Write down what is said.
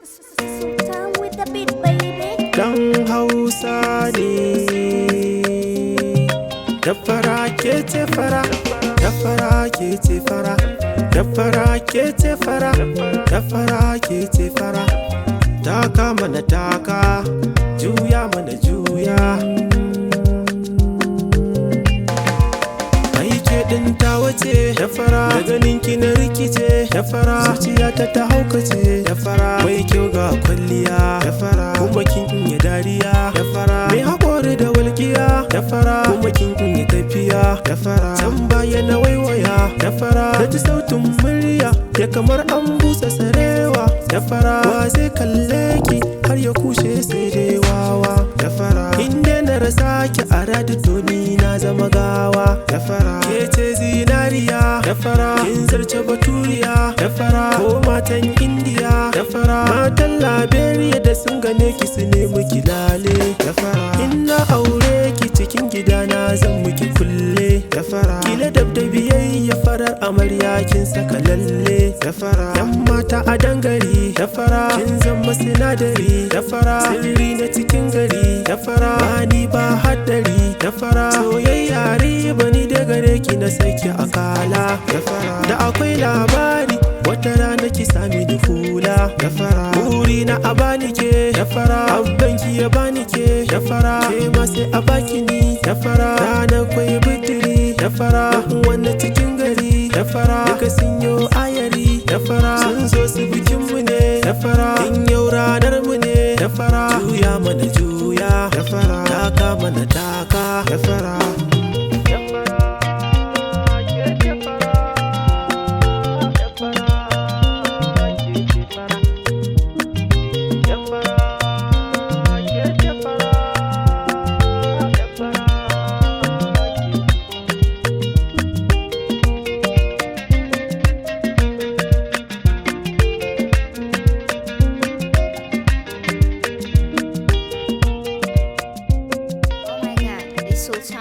Sultan with the beat, baby. Dan Hausa ne. Da fara ke ce fara, da fara ke ce fara, da fara ke ce fara, da fara ke ce fara. Taka mana taka, juya mana juya. Ai ke ɗin ta wace da fara, da ganin ki na rikice da fara, zuciyata ta haukace da fara, mai kyau ga kwalliya da fara, kuma kin iya dariya da fara, mai haƙori da walƙiya da fara, kuma kin iya tafiya da fara, can baya na waiwaya da fara, na ji sautin murya ya kamar an busa sarewa da fara, wa zai kalle ki har ya kushe sai dai wawa da fara, inda na rasa ki a radi to ni na zama gawa da fara, ke ce zinariya da fara, kin zarce baturiya da fara, ko matan Indiya da fara, matan Liberia da sun gane ki su nemi ki lale da fara, in na aure ki cikin gidana zan miki kulle da fara, ki ladab da biyayya farar amarya kin saka lalle da fara, yan mata a dangare da fara, kin zama sinadari da fara, sirri na cikin gari da fara, bani ba haddari da fara, soyayya riba ni da gare ki na saki akala da fara, da akwai labari wata rana ki sami ni hula da fara, buri na a bani ke da fara, abban ki ya bani ke da fara, ke ma sai a baki ni da fara, ranar kwai bitiri da fara, wannan cikin gari da fara, duka sun yo ayari da fara, sun zo su bikin mu ne da fara, in yau ranar mu ne da fara, juya mana juya da fara, taka mana taka da fara. Oh my God, it's Sultan.